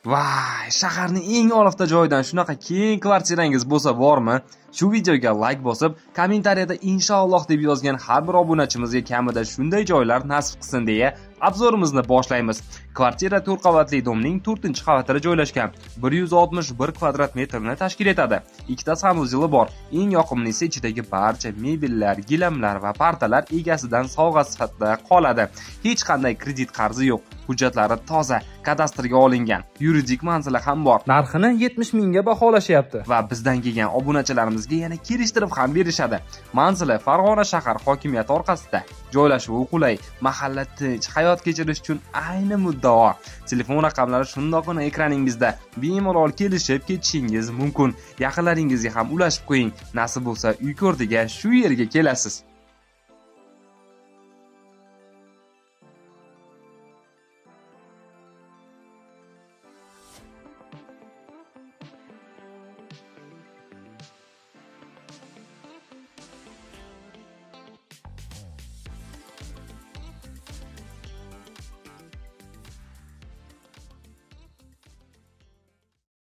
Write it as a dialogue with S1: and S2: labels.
S1: Vay, shaharning eng olifta joyidan shunaqa keng kvartirangiz bo'lsa bormi? Shu videoga like bosib, kommentariyada inshaalloh deb yozgan har bir obunachimizga kamida shunday joylar nasib qilsin deya obzorimizni boshlaymiz. Kvartira 4 qavatli domning 4-qavatida joylashgan, 161 kvadrat metrni tashkil etadi. Ikkita sanuzeli bor. Eng yoqimlisi ichidagi barcha mebellar, gilamlar va pardalar egasidan sovg'a sifatida qoladi. Hech qanday kredit qarzi yo'q. Hujjatlari toza, kadastrga olingan, yuridik manzili ham bor.
S2: Narxini 70 mingga baholashyapti.
S1: Va bizdan kelgan obunachilarimizga yana kelishtirib ham berishadi. Manzili Farg'ona shahar hokimiyati orqasida. Joylashuvi qulay, mahalla tinch, hayot kechirish uchun ayni muddao. Telefon raqamlari shundoqqina ekraningizda. Bemalol kelishib ketishingiz mumkin. Yaqinlaringizga ham ulashib qo'ying. Nasib bo'lsa uy ko'rdiga shu yerga kelasiz.